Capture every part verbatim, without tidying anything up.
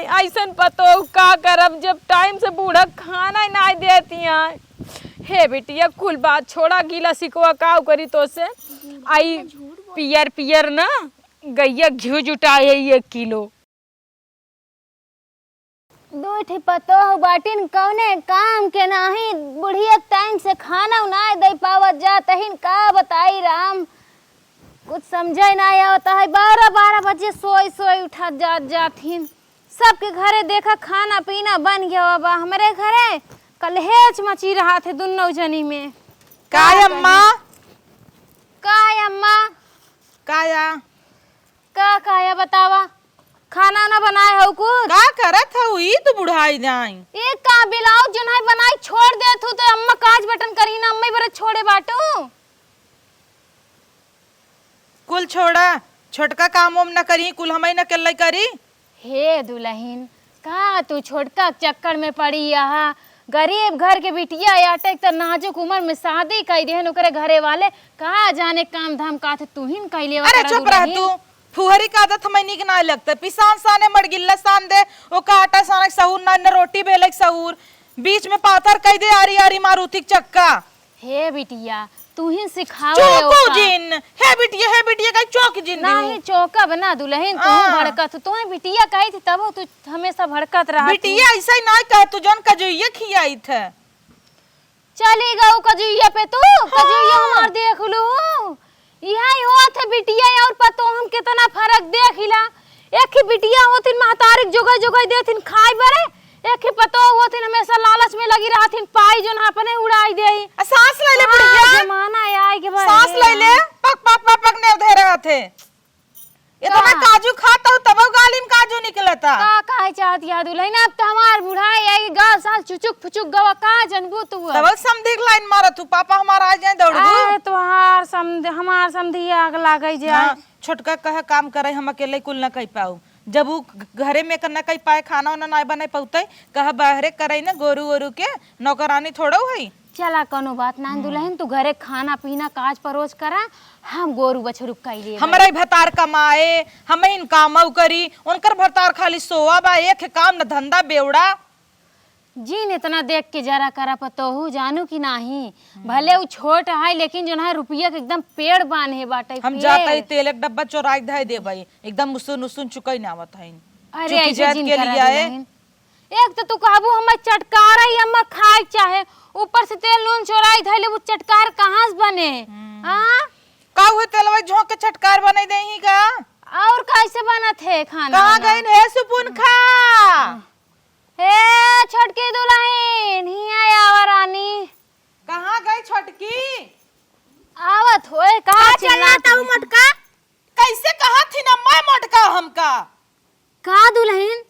अइसन पतोह का करब, जब टाइम से बूढ़ा खाना ही नाहीं देती हैं। हे बिटिया, कुल बात छोड़ा, गीला सिकवा काउ करी तोसे। आई पियर पियर ना गइया घिउ जुटाए है एक किलो। दुइ ठे पतोह बाटिन, कउने काम के नाहीं, बुढ़िया टाइम से खाना नाहीं दइ पावत जात हिन, का बताई राम। कुछ समझइ नाहीं आवत है। बारह बारह बजे सोइ सोइ उठत जात जात हिन। सबके घरे देखा खाना पीना बन गया बा, हमरे घरे कलहेच मची रहत है दुन्नौ जनी में। का का अम्मा? करी? का अम्मा? काया? का काया बतावा? खाना ना बनाए हउ कुछ? का करत हउ? ई तो बुढ़ाई जाई। ई का ब्लाउज जौन है बनाई छोड़ देत हउ तो अम्मा काज बटन करी ना, अम्मा ही बरत छोड़े बाटू। कुल छोड़ा, छोटका काम ओम न करी, कुल हमई न अकेले करी। हे दुलहिन, का तू छोटका के चक्कर में पड़ी अहा? गरीब घर के बिटिया आटे, एक त नाजुक उमर में शादी कइ देहन ओकरे घरे वाले, का जाने काम धाम का थे तुहिन कइले अरे ओकरा चुप रह दुलहिन। तू, फुहरी का आदत हमई नीक नाहीं लगत। पिसान साने मड़गिल्ला सान दे, ओका आटा साने के सहूर ना, न रोटी बेले के सहूर, बीच में पाथर कइ दे आरी आरी मारुति के चक्का। हे बिटिया, तू ही सिखावे चौको ओका। जिन, हे बिटिया, हे बिटिया, कहीं चौक जिन दिहू। नाही, चौकब ना दुलहिन, तू हाँ। भड़कत हू। तोहे बिटिया कही थी, तब तू हमेशा भड़कत रहा बिटिया। ऐसा ही ना कह, तू जौन कजुइया खियाई थे। चली गऊ कजुइया पे तू, हाँ। कजुइया हमार देख लू। इहे होत है बिटिया और पतोह में कितना फरक देखिला। एक ही बिटिया होतिन महतारी के जोगाई जोगाई देथिन खाए बरे, एक ही पतोह होतिन हमेशा लालच में लगी रहथिन, पाई जोन अपने उड़ाई देई। आ, सांस ले ले हाँ, बुढ़िया। जमाना आए के बाद सांस ले ले, पक पक पक पक ने धे रहत है। इतना का? काजू खात हूँ तबो गाली में काजू निकलता। का कहे चाहत या दुलहिन, अब तो हमार बुढ़ाई आई, गाल साल चुचुक फुचुक गवा, का जनबू तू अब? तबो समधी के लाइन मारत हूँ, पापा हमार आ जाए दौड़बू। अरे तोहार समध-, हमार समधी आग लागे जे हाँ, आए। छोटका कहे काम करे, हम अकेले कुल न कइ पाऊ। जब उ घ-, घरे में न कइ पाए, खाना उना ना बने पौते, कहे बाहरे करे न, गोरू ओरू के नौकरानी थोड़ो हई। चला, कौनो बात ना, हम्म। दुलहिन, तू घरे खाना पीना, काज परोज करा, हम गोरू बछरू कइ लेब। हमरे भतार कमाए, हम इन कामऊ करी, उनकर भतार खाली सोवा बा, एक काम न धंधा बेवड़ा। जिन इतना देख के जरा करा पतोहू, जानू कि नाही? हम्म। भले उ छोट है, लेकिन जोन है रुपया के एकदम पेड़ बान्हे बाटे, हम पेड़। जाता ही तेल एक डब्बा चोराई धइ देबई, एकदम उसुन उसुन चुकई ना आवत है। अरे, चुकी ऐसे जात जिन के करा लिए आए। दुलहिन। एक तो तू कहबू हमें चटकारा ही हमें खाए के चाहे, ऊपर से तेल नून चोराई धइ लेबू, चटकार कहाँ से बने? हम्म। हाँ? का हुए तेलवा झोंक के चटकार बने देही का? और कैसे बनत है खाना कहाँ वाना? गइन है सुपुन खा? हाँ। हे छोटकी दुलहिन, हियाँ आवा रानी। कहाँ गई छोटकी? आवत होए, का का चिल्लात चिल्लात हूँ है? मोटका? कैसे कहत ही ना मैं मोटका हमका? का दुलहिन,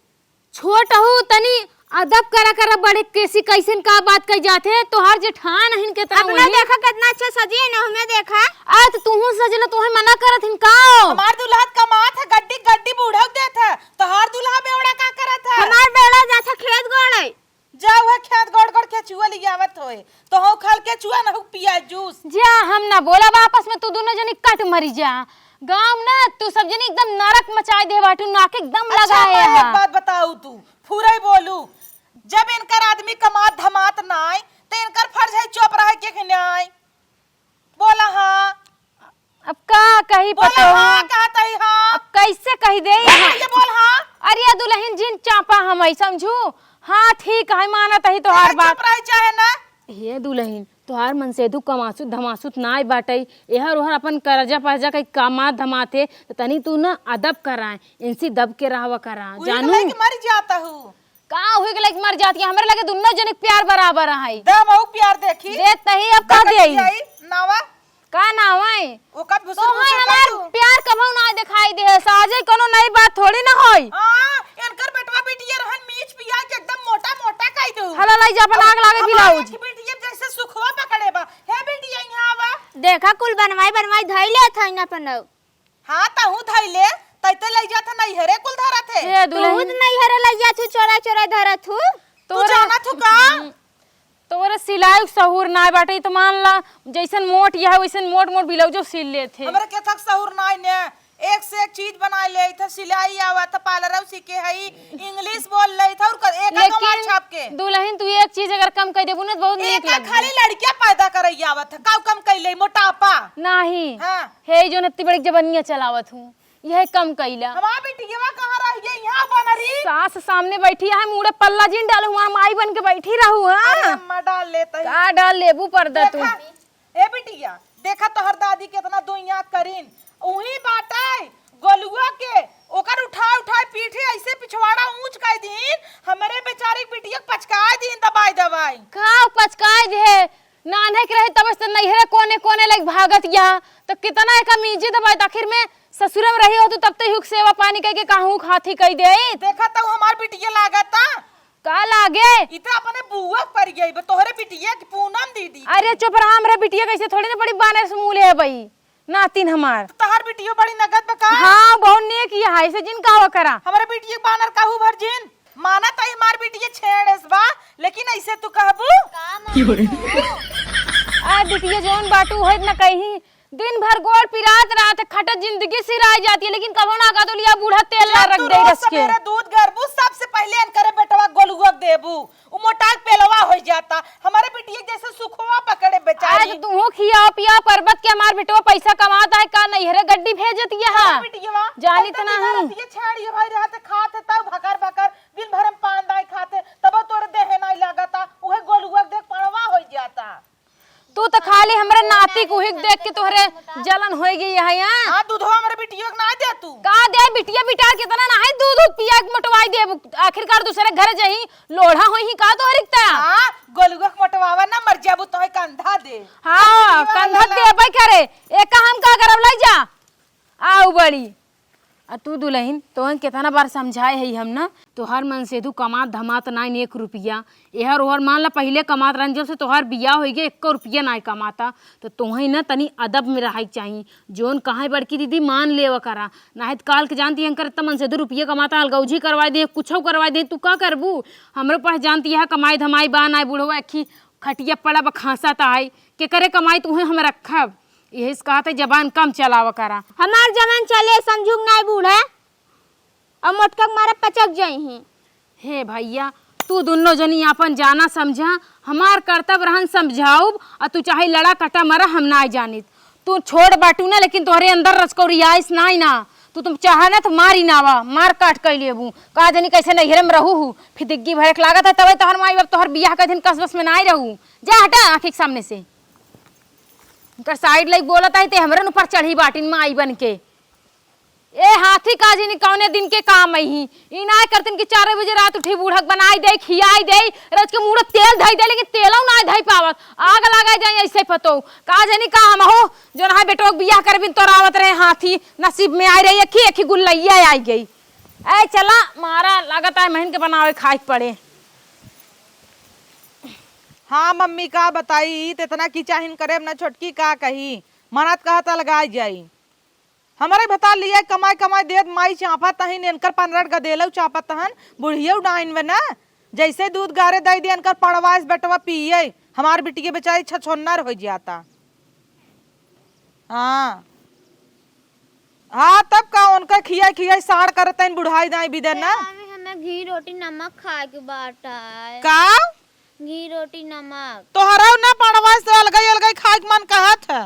छोट हूँ, तनी अदब करा करा, बड़े केसी कैसन का बात कही जात है, तोहार जेठान हन के तरह अपना वही। देखा कितना अच्छा सजी है ना, हमें देखा। आ, तो तूहू सजलो, तोहे मना करत हिन का? हमार दुल्हा कमात है, गड्डी गड्डी बूढ़ा देत है, तोहार दुल्हा बेवड़ा का करत है? हमार बेवड़ा जात है खेत गोड़े। जा उहे खेत गोड़ गोड़ केचुआ लियावत होए, तो हो खाल केचुआ न हो पिया जूस। जा हम ना बोला, आपस में तू दोनों जनी कट मरी जा। गाँव ना तू सब जनी एकदम नरक मचाई दे बाटू, नाक एकदम अच्छा, लगाए मैं है। एक बात बताऊ तू, फुरई बोलू, जब इनकर आदमी कमात धमात नाय, तो इनकर फर्ज है चुप रहे के कि नाय? बोला हाँ। अब का कही बोला पतोह? हाँ, कहत ही हाँ। अब कैसे कही दे? बोला, ये बोल हाँ। अरे दुलहिन जिन चापा हम आई समझू। हाँ ठीक है, मानत ही तोहार तेरा बात। चुप रहे चाहे ना। हे दुलहिन, तोहार मनसेधू कमासुत धमासुत नाय बाटई। एहर ओहर अपन करजा परजा कई कमात धमात हे, त तनी तू न अदब कराए, इनसी दब के रहवा करा, उही जानू? के लइके मर जाता हूँ। का हुई के लइके मर जाती है? हमरे लगे दुन्नो जने के प्यार बराबर है। दम अउ प्यार देखी। देत नहीं, अब का दे आई? नावा? का नाव है? ओकर तो भुसुर है भुसुर हमार कर दू। प्यार कभू ना दिखाई दे है। साजे कोनो नई बात थोड़ी ना होई। हाँ, इनकर बेटवा बिटिया रहन मीच पिया के एकदम मोटा मोटा कई दू। हला लाई जा अपन आग लागे अब बिलाउज। हमार एक बिटिया जैसे सुखवा पकड़े बा। हे बिटिया, यहाँ आवा। देखा, कुल बनवाई बनवाई धई ले था ना अपन। हाँ, तहूँ धइले, तैते लइ जात ह नैहरे कुल धरत हे। हे तू दुलहिन। नैहरे लइ जात हू, चोरा चोरा धरत हू। तू तोरे जानत हू का? हम्म, तोरे सिलाई सहूर नाय बाटे, ई त मान ला, जैसन मोट यह, वैसन मोट मोट ब्लाउजो सिल लेत हे। हमरे केथक सहूर नाय ने, एक से एक चीज बनाइ लेइत ह, सिलाई आवत ह, पार्लरौ सीखे हई, इंग्लिश बोल लेइत ह, और क-, एका कमाल छाप के। लेकिन दुलहिन, तू एक चीज अगर कम कइ देबू ना, त बहुत नीक एका लगबू। खाली लड़किया पैदा करइ आवत ह, काउ कम कइ लेई, मोटापा। नाही। हाँ। हे, जौन एत्ती बड़ी जबनिया चलावत हूँ, यह कम कइला। हमार बिटियवा कहाँ रह गई यहाँ बनरी? सास सामने बैठी है, मुड़े पल्ला जिन डालू, हमार माई बन के बैठी रहू, हाँ? अरे अम्मा, डाल लेत ही। का डाल लेबू पर्दा तू? देखा, ए बिटिया, देखा तोहर दादी केतना दुइया करीन। उही बाटे, गोलुआ के, ओकर उठाए उठाए पीठी ऐसे पिछवाड़ा ऊंच कइ दीन, हमरे बेचारी के बिटिया के पचकाए दीन दबाई दबाई। का पचकाए दे? नान्हे के रहे तब से नैहरे कोने कोने लग भागत यहाँ, तो कितना एका मीजी दबाई, आखिर में ससुरे में रही हो तू तब तो हुक सेवा पानी कइके कहूँ खाथी कइ दे। देखा तो हमार बिटिया लागता। का लागे? ई त अपने बुआ पर गई बा, तोहरे बिटिया की पूनम दीदी। अरे चुप रहा, हमरे बिटिया कैसे थोड़ी ना बड़ी बानर से मुँह ले बई, नातिन हमार। त तहार बिटियो बड़ी नगद बा का? हाँ, बहुत नेक ही है, ऐसे जिन कहवा करा। हमरे बिटिया के बानर कहू भर जिन, माना त हमार बिटिया छेड़ेस बा, लेकिन ऐसे तू कहबू? का मामी? आ बिटिया जौन बाटू होइत ना कहीं, दिन भर गोड़ पिरात रहत है, खटत जिंदगी सिराय जाती है, लेकिन कबो ना कह दो लिया बूढ़ा तेल ना जब रख तू दे रोज रस के। सवेरे दूध गरबू, सबसे पहिले एनकरे बेटवा गोलुआ के देबू, उ मोटाक पेलवा होइ जाता। हमरे बिटिया जैसे सुखवा पकड़े बेचारी। आज तूहू खियाओ पियाओ परबत के, हमार बेटवा पैसा कमाता है का, नैहरे गड्डी भेजत है? हमरे बिटिया जानी तो नहीं। रतिये छेड़ी भाई रहत खात है, तब भकर भकर दिन भर हम पान दाई खाते, तब तोरे देहे नहीं लागता, उहे गोलुआ के देख पड़वा होइ जाता। तू तो खाली हमरे नाती कुही के देख के तोहरे जलन होइ गई है, हाँ? हाँ, दूधवा हमरे बिटिया के ना दे तू। का दे बिटिया, बिटा कितना ना है, दूध, दूध पिया के मोटवाई देबू, आखिरकार दूसरे घर जही लोढ़ा होई ही का तोहरे के ता? हाँ, गोलुआ के मोटवावा ना, मर जाबू तोहे कंधा दे। हाँ, बिटिया कंधा वाला। देबे करे, एका हम का करब, लइ जा। आउ बड़ी। आ तू दुलहिन, तोहन केतना बार समझाए हई हम ना, तोहार मनसेधू कमात धमात नाइन एक रुपिया, एहर ओहर मान ला पहिले कमात रहन, जब से तोहार बियाह होइगे एक्को रुपिया नाइ कमाता, त तोहई ना तनी अदब में रहइ के चाही। जौन कहे बड़की दीदी मान लेवा करा, नाहीं त काल के जानती हंकर एतना मनसेधू रुपिया कमाता, अलगौजी करवाइ दे, कुछउ करवाइ दे, तू का करबू? हमरो पास जानती है कमाई धमाई बा नाइ, बुढ़वा एक्खी खटिया पड़ा बा खांसत आई, केकरे कमाई तुहे हम रखब? यही से कहत है, जबान कम चलावा करा। हमार जबान चले, समझू के नाई बूढ़ा, अउर मोटका के मारे पचक जइहीं। हे भइया, तू दुन्नो जनी आपन जाना समझा, हमार करतब रहन समझाउब, अउर तू चाहे लड़ा कटा मरा, हम नाई जानित। तू छोट बाटू ना, लेकिन तोहरे अंदर रचकौरियाइस नाई ना। तू तुम चाहा ना तो मारी नावा, मार काट कइ लेबू। का जनी कइसे नैहरे में रहू हू, फिदिग्गी भरे के लागत है, तबे तोहर माई बाप तोहर बियाह के दिन कस बस में नाई रहू। जा हटा आँखी के सामने से। इनकर side लइके बोलत आई, ते हमरे न ऊपर चढ़ी बाटिन माई बन के। ए हाथी का जिनी कौने दिन के काम आई ही। ई नाय करतिन कि चार बजे रात उठी बूढ़क बनाई दे, खियाई दे, रोज के मुड़े तेल धई दे, लेकिन तेलौ नाय धई पावत। आग लगाई जाए ऐसे पतो। का जनी का हमहू जौन है बेटवा के बियाह करबिन तोर आवत रहे हाथी, नसीब में आई रही, एक ही, एक ही गुल्लैया आई गई। ए चला मारा, लागत है महीन के बनावे खाए के पड़े। हाँ मम्मी, का बताई, ई त एतना किचाहिन करे, अब ना छोटकी का कही, मना त कहत अलगाइ जाई। हमरे भतार लिया कमाई कमाई देत माई चापत हइन, एनकर पनरट गदेलउ चापत हन, बुढ़ियउ डाइन बा ना, जैसे दूध गारे दइ दे, एनकर पड़वाइस बेटवा पिए, हमार बिटिया बेचारी छछोन्नर होइ जाता। हाँ। हाँ, तब का, उनका खियाई खियाई साड़ करत हइन, बुढ़ाई दाई बिदर ना। ए, मामी, हमें घी रोटी नमक खाए के बाटे। का? घी रोटी नमक। तोहरा ना पड़वा से अलगई अलगई खाए के मन कहत है।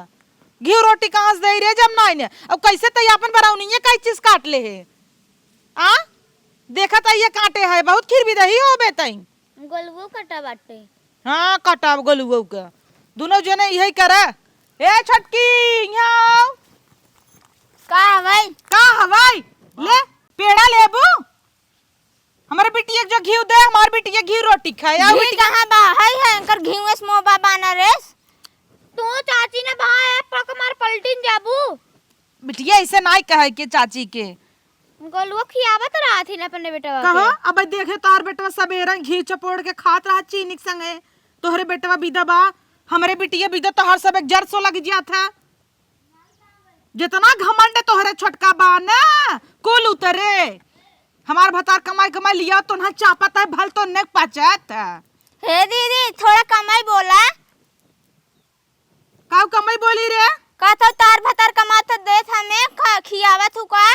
घी रोटी कहाँ से दे रे जब नाई ने? अब कैसे तई आपन बरौनिये का चीज काट ले है? आ? देखत है ये काटे है, बहुत खीर बिदही होबे तई। गोलुओ कटा बाटे। हाँ, कटाब गोलुओ के। दुनो जने यही करे। ए छोटकी, यहाँ आओ। का हवाई? का हवाई? ले, पेड़ा लेबू? हमरे बिटिया के जो घीव दे, हमार बिटिया घीव रोटी खाए। आओ घी बिटिया। कहाँ बा? हई है, एनकर घीव एस मोबा बाना रेस। तू चाची ने भाई पक मार पलटिन जाबू। बिटिया ऐसे नाई कहे के चाची के। गोलुआ खियावत रहत ही ना अपने बेटवा कहो, के। अब देखे तोहर बेटवा सबेरे घी चपोड़ के खात रहा चीनी के संगे। तोहरे बेटवा बिदा बा, हमरे बिटिया बिदा तोहर सब एक जर सो लग जात है। जितना घमंड तोहरे छोटका बा ना, कुल उतरे। हमार भतार कमाई कमाई लिया तो ना चापत है, भल तो नेक पाचत है। हे दीदी, थोड़ा कमाई बोला। काऊ कमाई बोली रे? का तो तार भतार कमात देत हमें, खा-, खियावत हूँ का?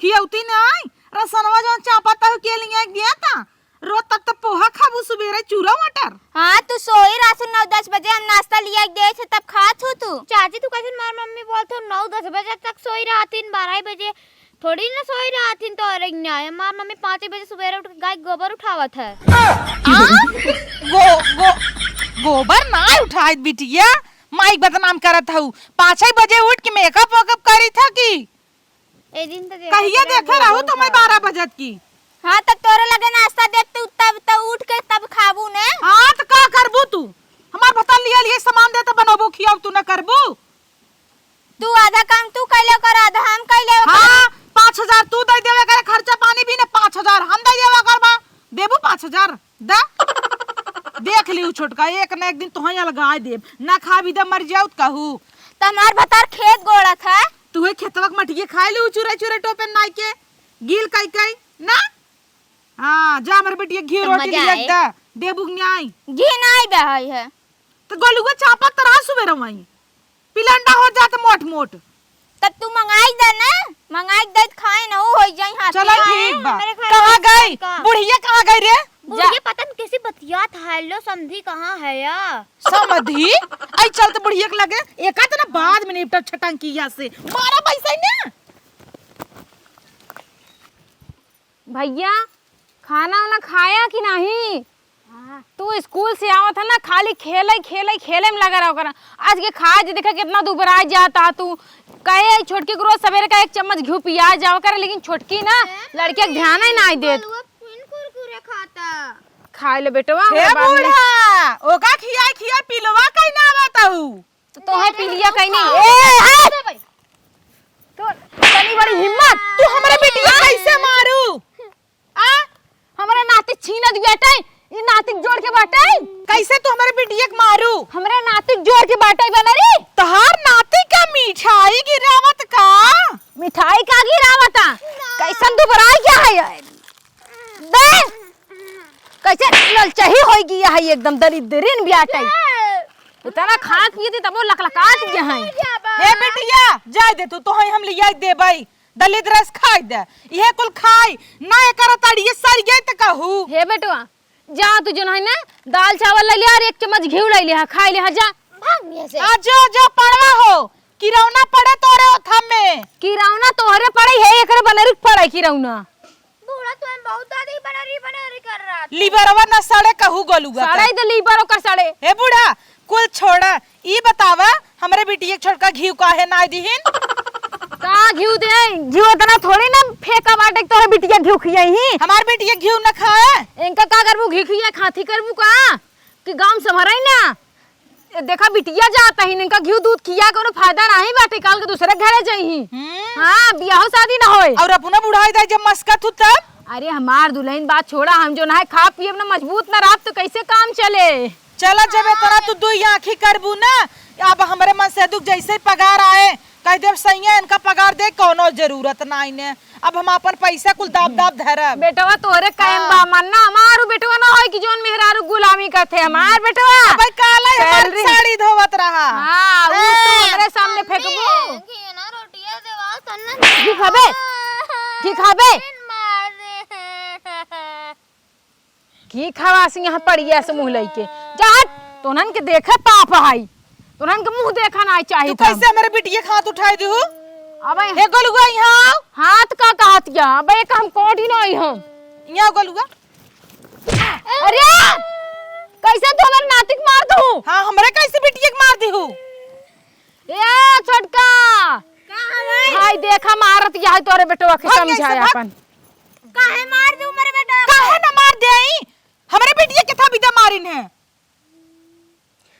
खियौती नहीं, रसनवा जौन चापत हूँ के लिए दिया था। रोज तक तो पोहा खाबू, सुबेरे चूरा मटर। हाँ, तू सोई रहत हूँ नौ दस बजे, हम नाश्ता लिया के देत है, तब खात हूँ तू। चाची, तू कैसे मार मम्मी बोलत हो, नौ दस बजे तक सोई रहत हूँ, बारह बजे थोड़ी ना सोई रहत हूँ, तो अरे न्याय, मार मम्मी पाँच बजे सुबेरे उठ के गाय के गोबर उठावत है। आ? गो-, गो-, गोबर ना उठाइत बिटिया, माई के बदनाम करत हऊ। पाँच बजे उठ के मेकअप वेकअप करी था कि ए दिन तो देखत कहिया रहे देखे रहू गोबर तुम्हें उठावत। बारह बजत की? हाँ, तब तोरे लगे नाश्ता देब तू, तब तो उठ के तब खाबू ने। हाँ, तो का करबू तू? हमार भतार लिया लिए सामान दे तो बनबू खियाऊ तू न करबू? तू आधा काम तू कैले कर, आधा हम कैले कर। हाँ, पाँच हजार तू दे देवे करे, खर्चा पानी भी ने पाँच हजार हम दे देवे करबा। देबू पाँच हजार? दा। देख लियो छोटका, एक न एक दिन तोहई अलगाए देब। ना खाबी दा मर जाऊ त कहू। त हमार भतार खेत गोड़त है। तुहे खेतवा के मटिये खाए लियो चुरा चुरा टोपे नाई के। गील कई कई, ना? हाँ, जा हमरे बिटिया घी तो रोटी मजा लिया आए। दा। देबू के न्याय। घी नाई बहाई है। त गोलुआ चापत त रहा सुबेरे वहीं। पिलंडा हो जात मोट मोट। तब तू मंगाई दे ना, मंगाई दे त खाए ना, वो हो जाई हाथ चलो में। ठीक बा। हमरे घर कहाँ में गई? का? बुढ़िया कहाँ गई रे? बुढ़िया जा। पता नहीं कैसी बतियात है, लो समधी कहाँ है या? समधी? आई चल त बुढ़िया के लगे, एका त ना बाद में निपटा छटंकिया से। मारा पैसा ही ना। भैया, खाना उना खाया कि नहीं? हाँ। तू स्कूल से आवत है ना, खाली खेले, खेले, खेले में लगा रहा कर। आज के खाए जे देखा कितना दुबराए जाता है तू। कहे छोटकी को रोज सवेरे का एक चम्मच घी पिया जावा कर, लेकिन छोटकी ना ए, लड़किया के ध्यान ही ना देत। बलुआ फिन कुरकुरे खाता। खाए ले बेटवा, हे हमरे बाद में। बूढ़ा, ओका खियाई खियाई पिलवा कहीं ना आवत हऊ। तो तोहे पी लिया कहीं नहीं। ए, हट! तो तनी बड़ी हिम्मत। तू हमरे बिटिया कैसे मारू? आ? हमरे नाती छीनत बाटे, ई नाती जोड़ के बाटे। कैसे तू हमरे बिटिया के मारू? हमरे नाती जोड़ के बाटे बनरी। तोहार नाती का मिठाई गिरावत का? मिठाई का गिरावता? कैसन दुबराई क्या है? दे! कैसे ललचही होई गई है, एकदम दरिद्रीन बियाटई। इतना खात पियत ही तबो लकलकात गया है। हे बिटिया, जाए दे तू, तोहई हम लियाई देबई। दलिद्र रस खाई दे, इहे कुल खाई, ना एकर तड़िए सर गए त कहू। हे बेटवा, जा तू जोन है ना, दाल चावल ले लिया और एक चम्मच घी ले लिया, खाई लिया, जा। भाग यहाँ से। आ जो, जो पड़वा हो, किरौना पड़े तोरे ओथम में। किरौना तोहरे पड़े है, एकरे बनरी के पड़े किरौना। बूढ़ा तो हम बहुत ज्यादा ही बनरी बनरी कर रहा था। लिबरवा न सड़े कहू गोलुआ का। सड़े तो लिबर ओकर सड़े। ए बूढ़ा, कुल छोड़ा, ई बतावा, हमरे बिटिया के छोटका घीव काहे ना दिहिन? का घीव दे? घीव इतना थोड़ी ना फेंका बाटे कि तोहरे बिटिया घीव खियाई ही। हमार बिटिया घीव न खाए। इनका का करबू, घी खिया खाती करबू का? कि गाँव संभरई ना? ए, देखा बिटिया जात ही, इनका घीव दूध खिया कोनो फायदा नाही बाटे, काल के दूसरे घरे जइही। हम्म। हाँ, बियाहो शादी ना होए। और अपना बुढ़ाई दाई जब मस्कत हू तब? अरे हमार दुल्हन बात छोड़ा, हम जो ना है खा पिए ना मजबूत ना रहब तो कैसे काम चले? चला जब इतना तू दुई आँखी करबू ना, अब हमरे मन से दुख जैसे ही पगार आए, कह देब सैया इनका पगार दे, कोनो जरूरत नाही ने। अब हम आपन पैसा कुल दाब दाब धरब। बेटवा तोहरे कायम हाँ। बा, मन ना हमारू बेटवा ना होई कि जोन मेहरारू गुलामी करथे। हमार बेटवा अबे काला हमार सैलरी। साड़ी धोवत रहा। हाँ, वो तो हाँ। हमरे सामने फेंकबू। घी ना रोटिया देवा, सन्ना घी खाबे? घी खाबे? मार दे। की खवासी यहाँ पड़िया से मुँह लइके। जा हट, तोनन के देखे पाप हई। तोनन के मुँह देखा नाही चाही तू था। कैसे हमरे बिटिया के हाथ उठाई दिहू? अबे हे गोलुआ, यहाँ आओ। हाथ का कहत या? अबे एक हम कोडी नाही हम। यहाँ आओ गोलुआ। अरे! कैसे तू हमरे नाती के मार दू? हाँ, हमरे कैसे बिटिया के मार दिहू? ए छोटका। का है? हाय देखा मारत या है तोरे बेटवा के भाग यहाँ से, समझाया भाग। अपन। काहे मार दू मेरे बेटा? काहे ना मार देई? हमरे बिटिया के था बिदा मारिन है।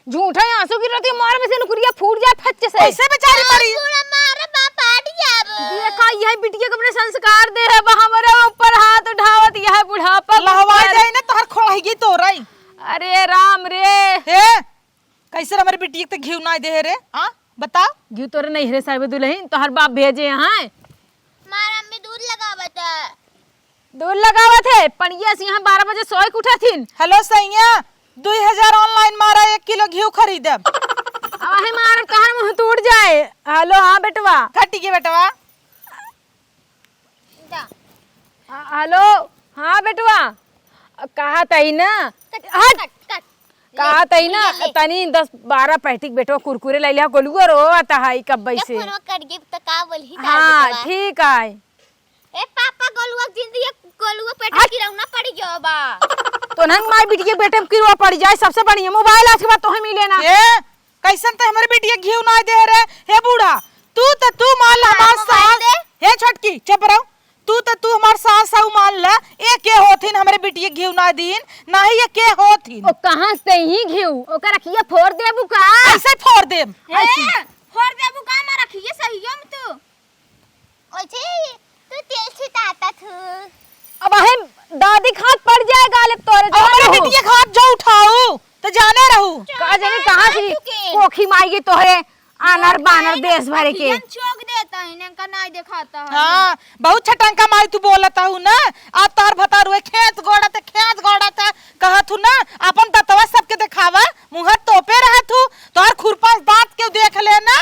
झूठा आंसू गिरत ही, मार में से नुकुरिया फूट जाए फच्चे से। कैसे बेचारी मरी? पूरा मार बाप हट जाब। देखा यह बिटिया के अपने संस्कार दे है, बा हमरे ऊपर हाथ उठावत यह बुढ़ापा लहवाई ऊपर। जाए ना तोहर खोड़ही तोरई। अरे राम रे। हे, कैसे हमरे बिटिया के घीव ना दे है रे? आ, बताओ। घीव तोरे नहीं रे साहब दुल्हन, तोहर बाप भेजे हैं। मार अम्मी दूध लगावत है। दूध लगावत है, पड़िया से यहाँ बारह बजे सोए के उठा थिन। हेलो सैया, दुई हजार online मारा, एक किलो घीव खरीदब। अब आहे मारब, तोहार मुँह टूट जाए। हेलो, हाँ बेटवा। कट गए बेटवा। जा। ह-, हेलो, हाँ बेटवा। अ, कहा तही ना। कट, हट। कट, कट। कहा तही ना, ले, ले। तनी दस बारह पैकेट बेटवा कुरकुरे ले लिया, गोलुआ रोवत है कब एक से। फोनवा कट गई तो का बोलही तार हाँ, बेटवा? ठीक है। ए पापा, गोलुआ जिंदगी, गोलुआ पेट हट। किरौना पड़ गयो बा। तो नंग माई बिटिया पेट में किरौना पड़ जाए, सबसे बढ़िया मोबाइल आज के बाद तोहे मिले ना। ए, कैसन ते हमरे बिटिया घीव ना दे रे? हे बूढ़ा, तू त तू मान ल हमार सास। हे छोटकी, चुप रहो। तू त तू हमार सास हऊ मान ल, ए के होथिन हमरे बिटिया घीव ना दीन, नाही ए के होथिन। ओ कहाँ से ही घीव? ओकर अखिया फोड़ देबू का? ऐसे फोड़ देब। ए, ऐसे। फोड़ देबू का? हमार अखिया सही हम तू। ओछे, तू तेल छिटाता थू। अब अहे दादी खात पड़ जाए गाले तोरे, अब जाने हमरे हो। बिटिया खात जो उठाऊ, तो जाने रहू। का जाने कहाँ से कोखी माई के तोहरे आनर बानर देश भरे के। अखियन चोक देता है, इनका नाई देखाता है। हाँ, बहुत छटंका माई तू बोलत हऊ ना। आ तार भतार हुए खेत गोड़त, खेत गोड़त, कहत हू ना, अपन दतवा सबके देखावा, मुँह तोपे रहत हू, तोहर खुरपा दाँत के देख ले ना।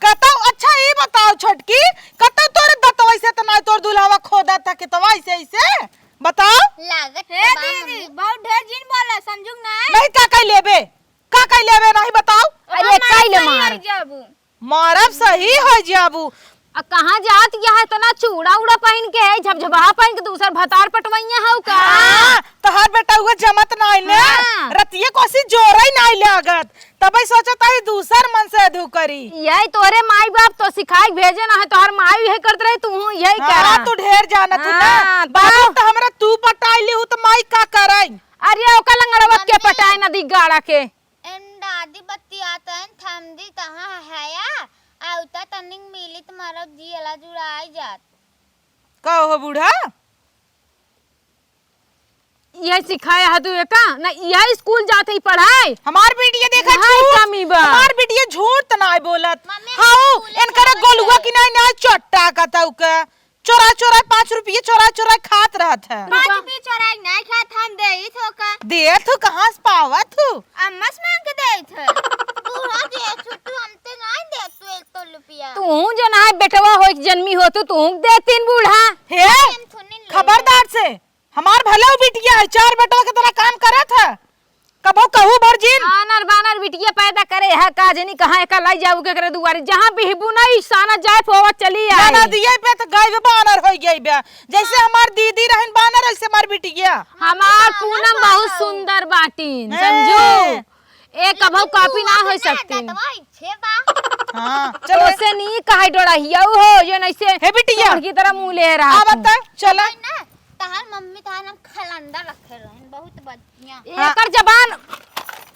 कतौ, अच्छा, ई बताओ छोटकी, कतौ तोरे दतवा से त नाई तोर दुल्हवा खोदा था खेतवा ऐसे, ऐसे? बताओ। लागत हे बा दीदी, मम्मी। बहुत ढेर जिन बोला, समझू ना? नहीं, का कह लेबे? का कह लेबे, नहीं बताओ? अरे, हमार कह ले सही मार। हो जाबू। मारब सही हो जाबू। आ, कहाँ जात यह इतना चूड़ा उड़ा पहन के है, झबझबा पहन के दूसर भतार पटवैया हऊ का? हाँ, तोहर बेटा हुआ जमत नाई ने, हाँ। रतिये कोसी जोरई नाई लागत। तबे सोचत हई दूसर मन से अधू करी। यही तोहरे माई बाप तो सिखाई भेजे ना है, तोहर माई यही करत रही, तू यही हाँ, करा। तू ढेर जानत हू ना। हाँ, बाबू तो। तो हमरा तू पटाई ली हू तो माई का करई? अरे ओका लंगड़वा के मम्मी। पटाए ना दी गाड़ा के। एन दादी बतियात हैं, थमदी तहाँ हया, आउता तनिक मिली तुम्हारा जियला जुड़ाई जात। का हो बूढ़ा? यह सिखाया है तू एका? ना यह स्कूल जात ही पढ़ाई? हमार बिटिया देखा यही झूठ, कमी बा। हमार बिटिया झूठ त नाय बोलत। मम्मी, हाँ, स्कूले इनकरे चलत गोलुआ है। की नाय, नाय चट्टा कतौ के। चोरा चोरा पाँच रुपये चोरा चोरा खात रहत है। पाँच रुपये चोरा नाय खात, हम देत हो का? देत हो, कहाँ से पावत हो? अम्मा से मांग के देत है। बूढ़ा देत हो, तू हमते नाय देत तू एक तो रुपया। तू जो ना बेटवा होई के जन्मी हो तू, तू दे तीन बूढ़ा। हे, हम सुनिन ले। खबरदार से। हमार भले उ बिटिया है, चार बेटवा के तरह काम करत है, कबहू कहू भर जिन। आनर बानर बिटिया पैदा करे है, का जनी कहाँ एका लाई जाऊ केकरे दुआरे, जहाँ बिहबू ना ई साना जाए फोवा चली ना, आए। ना दिए पे तो गई बे बानर हो गई बे, जैसे हमार दीदी रहन बानर, ऐसे हमार बिटिया। हमार पूनम बहुत सुंदर बाटिन, हैं। समझू। ए, कबहू कॉपी ना हो सकती। हाँ, चलो। तो से नी कहे डोड़हिया हो, जो नहीं से हे बिटिया। चोर की तरह मुँह ले रहा आ तू। बता, चलो। ना, तहार मम्मी तहार नाम खलंदर रखे रहन, बहुत बढ़िया। हाँ। एकर जबान,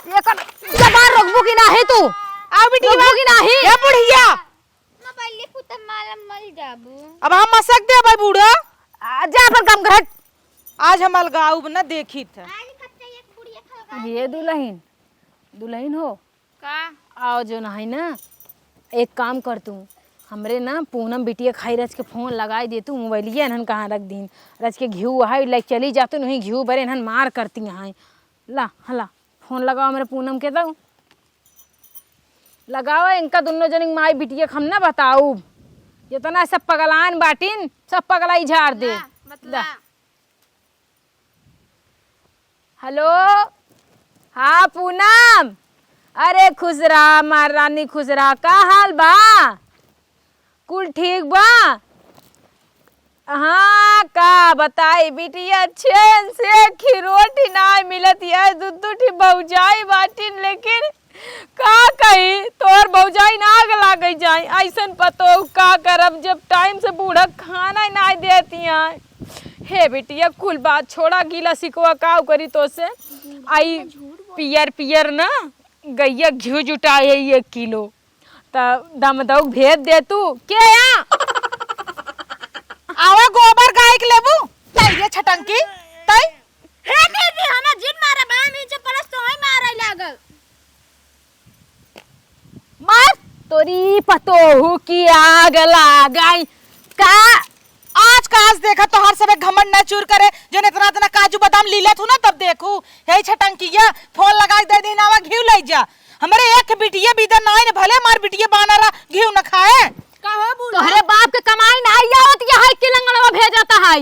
एकर जबान रोकबू कि नाही तू? आओ बिटिया। रोकबू कि नाही? ए बुढ़िया। मोबाइल ले पुत माला मल जाबू। अब हम मसक दे भाई बूढ़ा। आ, जा अपन काम कर, हट। आज हम अलगाउब न देखी थे। आज कच्चा एक बुढ़िया खलगा ये दुल्हन, दुल्हन हो। का? आओ जो ना है ना, एक काम कर तू, हमरे ना पूनम बिटिया खाई रच के फोन लगाई दे तू, मोबाइलिया इन्हन कहाँ रख दीन, रच के घिउ है, लाइक चली जातू, नहीं घिउ बरे इन्हन मार करती हैं। ला, हला, फोन लगाओ हमरे पूनम के तो। लगाओ इनका दुनो जनी माई बिटिया के हम ना बताऊ, जितना सब पगलान बाटिन, सब पगलाई झाड़ दे। ला, बतला। ला। हेलो, हाँ पूनम, अरे खुश रहा हमार रानी, खुश रहा, का हाल बा? कुल ठीक बा? हाँ, का बताई बिटिया, चैन से खी रोटी ना मिलत है, दू दू ठी भौजाई बाटिन, लेकिन का कही, तोर भौजाई ना आग लागे जाए, ऐसन पतोह का करब, जब टाइम से बूढ़ा खाना ही ना देती हैं। हे बिटिया, कुल बात छोड़ा, गीला सिकवा काव करी तो से। आई पियर पियर ना गैया घिउ जुटाए है एक किलो, त दमदऊ भेज दे तू। के या? आवा गोबर गाय के लेबू, तई रे छटंकी, तई। हे दीदी, हमें जिन मारा बा, हम इनसे पलस तो ही मारे लागल। मार तोरी पतोहू की आग लागाई। का आज का आज देखा तोहार सबे घमंड न चूर करे, जौन इतना इतना काजू बादाम लीलत हूँ ना, तब देखू, यही छटंकिया फोन लगाई दे दीन, आवा घिउ लई जा। हमरे एक बिटिया बिदा नाई न, भले मार बिटिया बानरा घीव न खाए। कहो बूढ़ा। तोहरे बाप के कमाई नाई आवत, यहाँ के लंगड़वा भेजत है।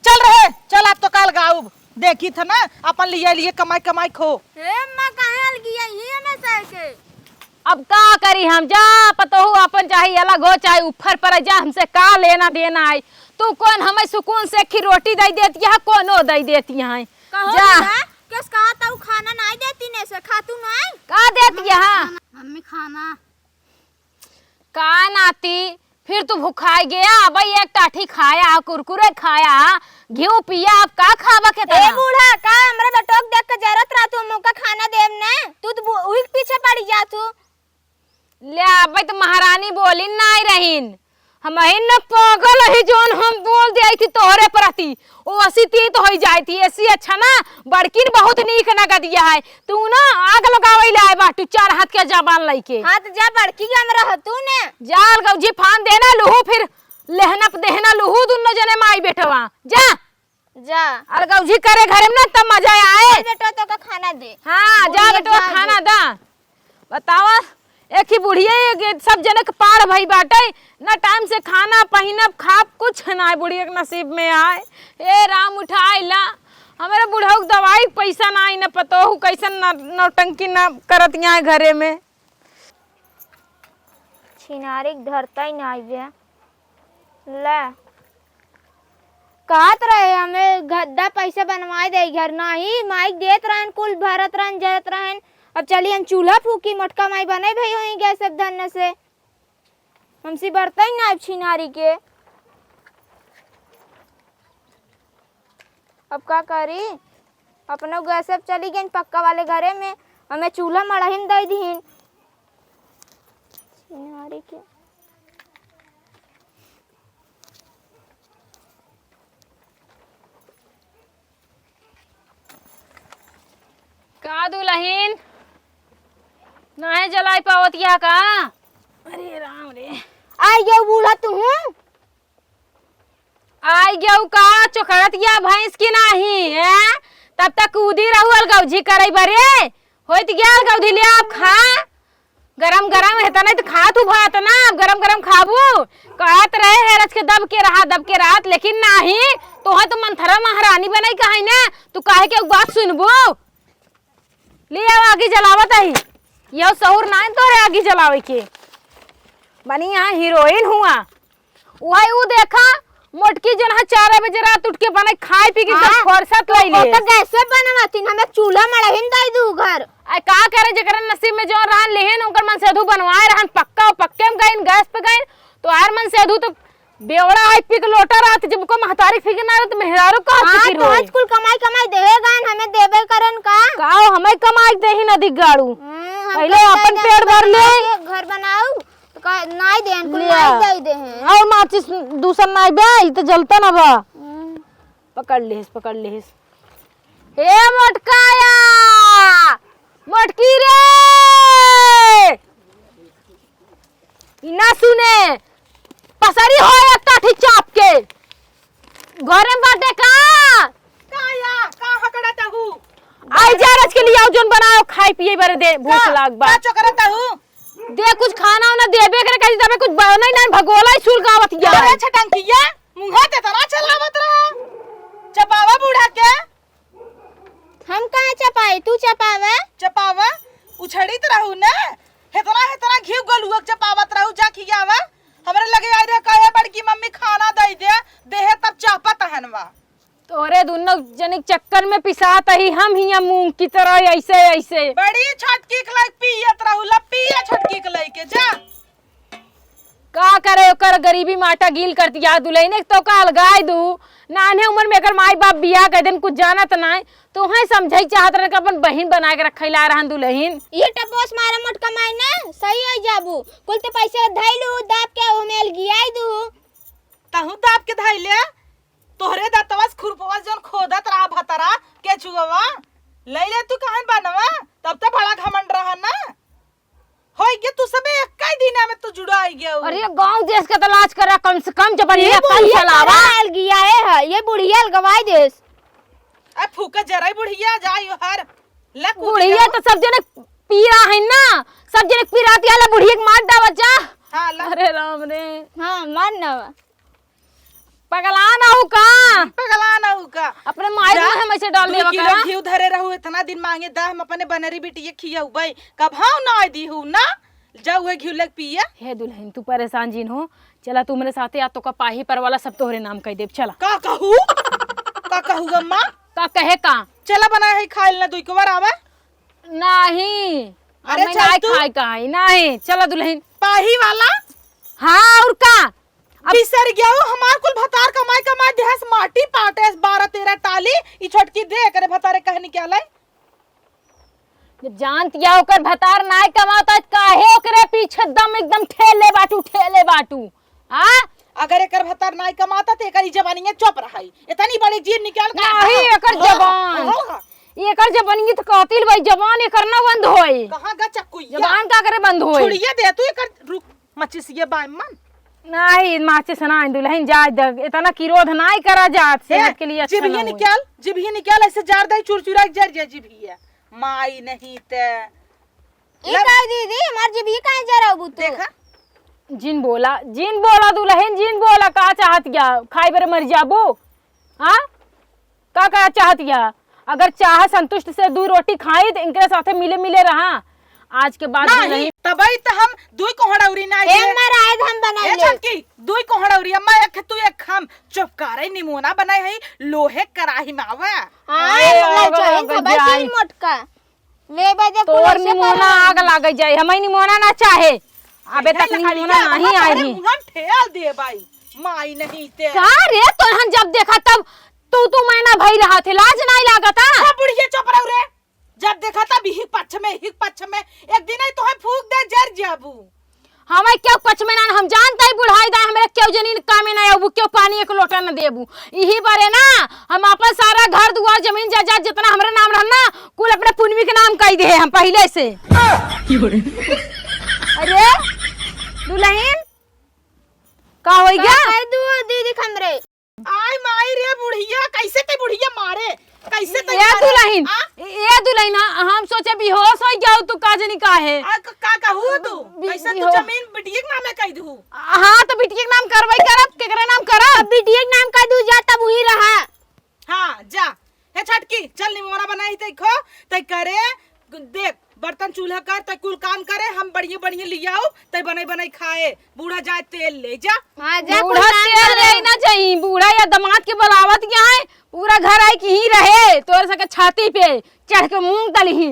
चल रहे, चल, आप तो काल गाउब। देखी था ना, अपन लिए लिए कमाई कमाई खो। हे अम्मा, काहे अलगिया ही हमें सह के? अब का करी हम, जा पतोहू अपन चाहे अलग हो, चाहे ऊपर पर जा, हमसे का लेना देना है। तू कौन हमें सुकून से खी रोटी दे देती है, कोनो दे देती है। कहो जा। बूढ़ा, केस कहा तू खाना नाई देती ने से खा तू नाई? का देती है? मम्मी खाना। का नाती, फिर तू भुखाई गया? अब एक टाठी खाया, कुरकुरे खाया, घीव पिया, अब का खावा के ए तना? बूढ़ा, का हमरे बेटोक देख के जरत रहा तू, मुका खाना देब ने? तू तो बु-, उही के पीछे पड़ी जा तू। ले, अबे तो महारानी बोलिन नाई रहीन। हमहिन न पागल ही, जौन हम बोल दिया थी तोहरे प्रति, ओ असी तीत होई जाई थी। ऐसी अच्छा ना, बड़किन बहुत नीक नगदिया है। तू ना आग लगावे ले आए बाटू, चार हाथ के जबान लइके। हाँ, तो जा बड़की के हम रह तू ने। जा अलगौजी फान देना लुहू, फिर लेहना प देहना लुहू, दुनो जने माई बेटवा। जा। जा। अलगौजी करे घरे में ना, तब मजा आए। जा बेटवा, तो का खाना दे। हाँ, जा बुढ़िया बेटवा, जा खाना दे। दा। बतावा, एक ही बुढ़िया, ये सब जने के पार भई बाटे, ना टाइम से खाना, पहिनब, खाब, कुछ ना है बुढ़िया के नसीब में आए। ए राम, उठाई ला, हमरे बुढ़ऊ के दवाई के पैसा ना आई, ना पतोहू कैसन ना नौटंकी ना करत यहाँ घरे में। छिनारी के धरता ही ना आइबे। ले। कहत रहे हमें गद्दा पैसा बनवाए दे घर, नाही माइक देत रहन, कुल भरत रहन, जरत रहन। अब चली हम चूल्हा फूकी, मोटका माई बने भई होई गैस अब धन से। हमसे बरतई ना अब छिनारी के। अब का करी? अपनो गैस अब चली गई पक्का वाले घरे में, हमें चूल्हा मड़हिन दे दीन। छिनारी के। का दुलहिन, नाहीं जलाई पावत या का? अरे राम रे। आई गयो बूढ़ा तू। आई गयो का चोकरत या भैंस की नाही, हैं? तब तक कूदी रहू अलगौजी करई बरे। होइत गया अलगौजी ले आप खा। गरम गरम है त नहीं तो खा तू भात ना, अब गरम गरम खाबू। कहत रहे हेरज के दब के रहा, दब के रहत, लेकिन नाही, तोहे तो मंथरा महारानी बनई कहई ना, तू काहे के बात सुनबू? ले आओ आगी जलावत ही। यह सहूर नाही तोरे आगी जलावे के। बनी यहाँ हीरोइन हुआ। वही उ देखा, मोटकी जन है चार बजे रात उठ के बने खाए पी के एकदम हाँ, फुर्सत तो लई ले। ओकर गैसे बनवातीन, हमें चूल्हा मड़हिन दई दू घर। आ का करे, जेकरा नसीब में जौन रहन लेहिन, ओकर मनसेधू बनवाए रहन, पक्का, पक्के में गइन, गैस पे गइन, तो आर मनसेधू तो बेवड़ा है, पी के लोटा रहत, जब को महतारी फिकिर ना रहत, मेहरारू का हाँ, फिकिर तो होए। आज कुल कमाई, कमाई देहे गइन, हमें देबे करन का? का हो, हमें कमाई देही ना दिगाड़ू। हम्म, हम पहले तो अपन कमाई पेट भर ले। के घर बनाऊ। तो का, नाई देहन, कुल ले। नाई दे देहन। और माचिस दूसर नाई बे, ई तो जलता ना बा। हम्म। पकड़ लेस, पकड़ लेस। हे मोटकाया, मोटकी रे, ई ना सुने, पसरी हो एक टाठी चाप के। घरे में बाटे का? का या, का हकड़ा तहू? आई जा रच के लिए आओ, जोन बनाओ, खाए पिए बरे दे, भूख का, लाग बा। का चोकरा तहू? दे कुछ खाना उना देबे करे, कहीं तबे कुछ बने ना, भगोला ही सुलगावत या। अरे छटंकिया, मुंह ते तना चलावत रहा। चपावा बूढ़ा के। हम कहाँ चपाई, तू चपावा। चपावा, उछड़ी त रहू ना। हेतना, हेतना घी गलुआ के चपावत रहू, जा खियावा। हमरे लगे आई रहे, कहे बड़की मम्मी खाना दई दे, देहे तब चापत हनवा। तोरे दुनो जनी के चक्कर में पिसात ही हम हिया मूंग की तरह ऐसे ऐसे। बड़ी छोटकी के लइके पियत रहू, ला पिया छोटकी के लइके जा। का करे ओकर गरीबी माटा गील कर दिया दुलहिन, एक तो का अलगाए दू। नान्हे उम्र में एकर माई बाप बियाह कर देन, कुछ जानत नाय। तोहे समझाई चाहत रहन कि अपन बहिन बना के रखे ला रहन दुलहिन। ये टपोस मारा मोटका माई ने सही हो जाबू। कुल ते पैसे धइलू दाब के ओमे अलगियाई दू। तहू दाब के धइले। तोहरे दतवा से खुरपवा से जौन खोदत रहा भतरा, केचुआ, लई ले तू कहन बनवा, तब तो बड़ा घमंड रहा ना। होई गे तू सबे एक्कै दिना में तू जुड़ाई गयो। अरे गाँव देश के तो लाज करा, कम से कम जब ये ये बुढ़िया पैसा लावा। करा अलगिया है, ये बुढ़िया अलगवाई देश। आ फूका जराई बुढ़िया जाई हर। ले कूद बुढ़िया जाओ। तो सब जने पी रहा है ना, सब जने पी रहा थी, आला बुढ़िया के मार डावा जा। हाँ, ला। अरे राम रे। हाँ, मार ना। पगला ना हो का? पगला ना हो का? अपने माई जा, में हम ऐसे डाल दू देवा किलो करा। घीव धरे रहू, इतना दिन मांगे दा, हम अपने बनरी बिटिया खियउबै, कब हाँ ना दी हूँ ना, जा उहे घीव लग पिया। हे दुल्हन, तू परेशान जिन हो, चला तू मेरे साथे, या तो का पाही पर वाला सब तोहरे नाम कह देब, चला। का कहू? का कहू अम्मा? का कहे का? चला बनाए है खाइल ना, दुई को बार आवे। नहीं, अरे हमें चल नहीं तू। खाए का है, नहीं, चला दुल्हन। पाही वाला? हाँ, और का? अब बिसर गया हो, हमार कुल भतार कमाई कमाई देहस माटी पाटेस बारह तेरह टाली, ई छोटकी दे करे भतारे कहनी क्या लाई? जब जानत या ओकर भतार नाय कमाता, त काहे ओकरे पीछे दम एकदम ठेले बाटू, ठेले बाटू? आ? अगर एकर भतार नाय कमाता, त एकर ई जबानिया चुप रहाई। इतनी बड़ी जीभ निकाल के नहीं, एकर हाँ, जबान। हाँ। एकर जबानिया त कातिल भाई, जबान एकर ना बंद होई। कहाँ गा चक्कुइया? जबान का करे बंद होई? छुड़िया दे तू एकर, रुक। माचिस ये बाय मन। नहीं, माचिस ना दुल्हन जाए दे, इतना किरोध ना करा जात, ए, सेहत के लिए अच्छा जिभिया ना होई। निकाल, जिभिया निकाल, ऐसे जार दे, चुरचुरा के जर जा जिभिया। माई नहीं ते। ई लब- का दीदी, हमार जिभिया काहे जराबू तू? देखा। जिन बोला, जिन बोला दुल्हन, जिन बोला, का चाहत क्या? खाई बर मर जाबू? हाँ? का कहा चाहत या? अगर चाह संतुष्ट से दू रोटी खाई त इनकरे साथे मिले मिले रहा। आज के बाद नहीं, नहीं। तबई त हम दुई कोहड़ौरी ना ए, दे। मराए हम बनाई ए ले। छोटकी, दुई कोहड़ौरी, अम्मा एक तू एक हम। चुप करे, निमोना बनाए है लोहे कराही में आवा। हाँ, अरे, मर अगर जाए, अगर तबई जाई। तीन मोटका। ले बजे तोर कुल से निमोना करा। आग लागे जाए, हमें निमोना ना चाहे। अबे तक निमोना नहीं आई ही। मुहन ठेल दे बाई, माई नहीं ते। का रे, तोहन जब देखा तब तू, तू मैना भई रहा थे, लाज नाई लागता? हाँ, बुढ़िया चुप रहो रे। जब देखा तब इही पक्ष में, इही पक्ष में। एक दिन ही तोहे फूंक दे, जर जाबू। हमें क्यों पक्ष में ना, हम जानता ही बुढ़ाई दा, हमरे क्यों जनीन काम में ना आबू, क्यों पानी एक लोटा न देबू। इही बारे ना, हम अपन सारा घर दुआर, जमीन जायदाद जितना हमरे नाम रहल ना, कुल अपने पुनवी के नाम कई दे हम पहले से। अरे, दुल्हन, का होई गया? का कह दू दीदी खंदरे? आय माई रे बुढ़िया, कैसे ते बुढ़िया मारे? कैसे ते ए मारे? दुल्हन, आ? ए दुल्हन, हम सोचे बेहोश हो गया तू, का जनी का है? आ, क-, का कहू तू? बि-, कैसे तू बिहो- जमीन बिटिया के नामे कह दू? हाँ, तो बिटिया के नाम करवाई करब, केकरे नाम करब? अब बिटिया के नाम कह दू जा, तब वही रहा। हाँ, जा। हे छटकी, चल निमोरा बनाई तै खो, तै करे, देख, बर्तन चूल्हा कर, तै कुल काम करे, हम बढ़िया बढ़िया लियाऊ, तै बनाई बनाई खाए। बूढ़ा जाए तेल ले जा। हाँ, जा, बूढ़ा कुल काम तेल करे। ले ना जाई, बूढ़ा या दामाद के बुलावत क्या है? पूरा घर आई कि ही रहे, तोर सके छाती पे चढ़ के मूंग दलही।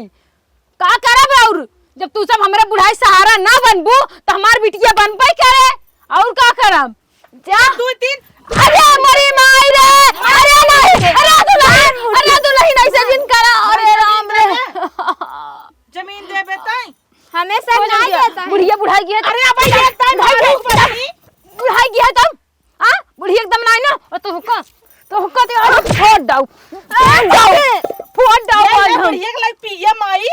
का करब और? जब तू सब हमरे बुढ़ाई सहारा ना बनबू, तो हमार बिटिया बनबे करे। और का करब? जा। दो तीन। अरे मरी माई रे! अरे नहीं! अरे दुल्हन! अरे दुल्हन ऐसे जिन करा! अरे राम रे! जमीन देबे तई? हमें सब हो ना जाएगा। देता है। बुढ़िया बुढ़ाई गया। अरे अब ये तई भाई, भाई, भाई, बुढ़ाई गया तब। हाँ? बुढ़िया एकदम नाई ना। और तो हुक्का, तो हुक्का ते और फोड़ दाऊ। फोड़ दाऊ। फोड़ दाऊ, ये, फोड़ ये दाऊ। बुढ़िया के लाग पिया माई।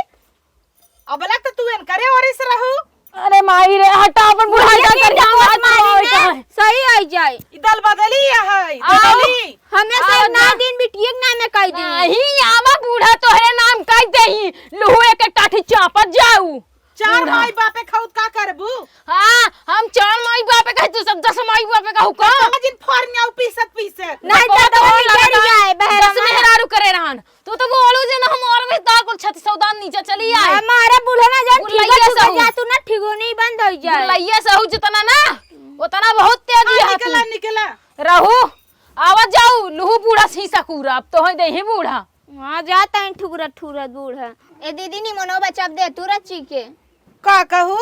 अब लग तो तू एन करे ओरिस रहू। अरे माई रे, हटा अपन बुढ़ाई का करके मार मारी मार ना, कहाँ है? सही आई जाए। ई दल बदली है, आओ। बदली। हमें आओ सब ना ना। दिन बिटिया के नामे कह दी। नहीं, आवा बूढ़ा तोहरे नाम कह देही। लुहुए के टाठी चापत जाऊ। चार बूढ़ा। माई बापे खाउत का करबू? हाँ, हम चार माई बापे कहे, तू सब दस माई बापे कहू का? दस दिन फर में आऊ पीसत पीसत। नहीं, तो दादा, तो वो निकल लगा जाए, बहरा दस में। मेहरारू करे रहन। तू तो बोलू जे ना, हम और में तार कुल छत सौदान नीचे चली आए। हमारा बूढ़ा ना जान, बुलैया ठीको से हो। जा, तू ना ठीको नहीं बंद हो जाए। बुलैया से हो जितना ना, उतना बहुत तेज हाँ, है निकला, तू। निकला। रहू, आवा जाऊ, लुहू बूढ़ा सीसा कूरा, अब तो है देही बूढ़ा। हाँ, जाता है ठुकरा ठुकरा बूढ़ा। ए दीदी, निमोनो बचाव दे तू रची के। का कहू?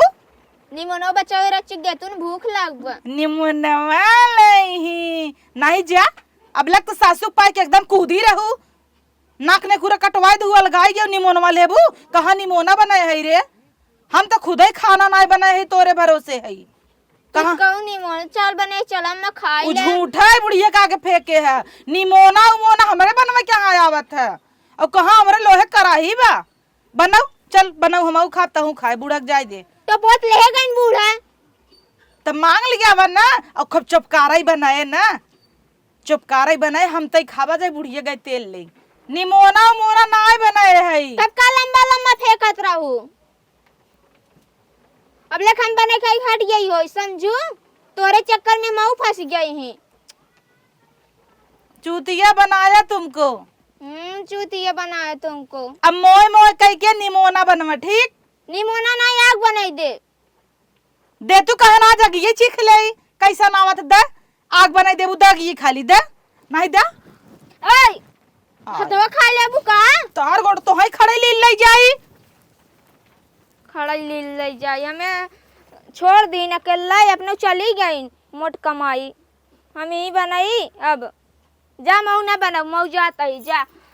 निमोनो बचाव रची दे तू, भूख लागबा। निमोनवा लइही। नहीं जा, अब लग तो सासू पाई के एकदम कूदी रहू। नाक ने खुरा कटवाई दू, अलगाई गयो निमोनवा लेबू। कहाँ निमोना बनाए है रे? हम तो खुदे खाना नाय बनाए है, तोरे भरोसे है। कहाँ? कहू निमोना चावल बनाए, चला मैं खाई उ ले। झूठा है, बुढ़िया का आगे फेंके है। निमोना उमोना हमरे बनवे के यहाँ आवत है। और कहाँ हमरे लोहे कराही बा? बनाऊ, चल बनाऊ, हमहू खाब, तहू खाए, बूढ़ा के जाए दे। तो बहुत ले गइन बूढ़ा। तो मांग लिया बा ना, और खूब चुपकारा ही बनाए ना। चुपकारे बनाए, हम तई खाबा जाए बुढ़िया गए तेल ले। निमोना उमोना नाय बनाए है। तब का लंबा लंबा फेंकत रहू? अब ले खान बने खाई हट गई हो समझू। तोरे चक्कर में मऊ फंस गई ही। चूतिया बनाया तुमको। हम्म, चूतिया बनाया तुमको। अब मोय मोय कह के निमोना बनवा, ठीक? निमोना ना, आग बनाई दे। दे तू कहन आज अगिए चीख ले, कैसा नावत दे, आग बनाई देबू, दे अगिए खाली दे, नहीं दे। ओए, हाँ। हथवा खा लेबू का? तोहर गोड़ तो है खड़े ले ले जाई। खड़े ले ले जाई, हमें छोड़ दीन अकेला, अपने चली गई मोट कमाई, हम ही बनाई अब। जा मऊ ना बनाऊ, मऊ जात ही, जा।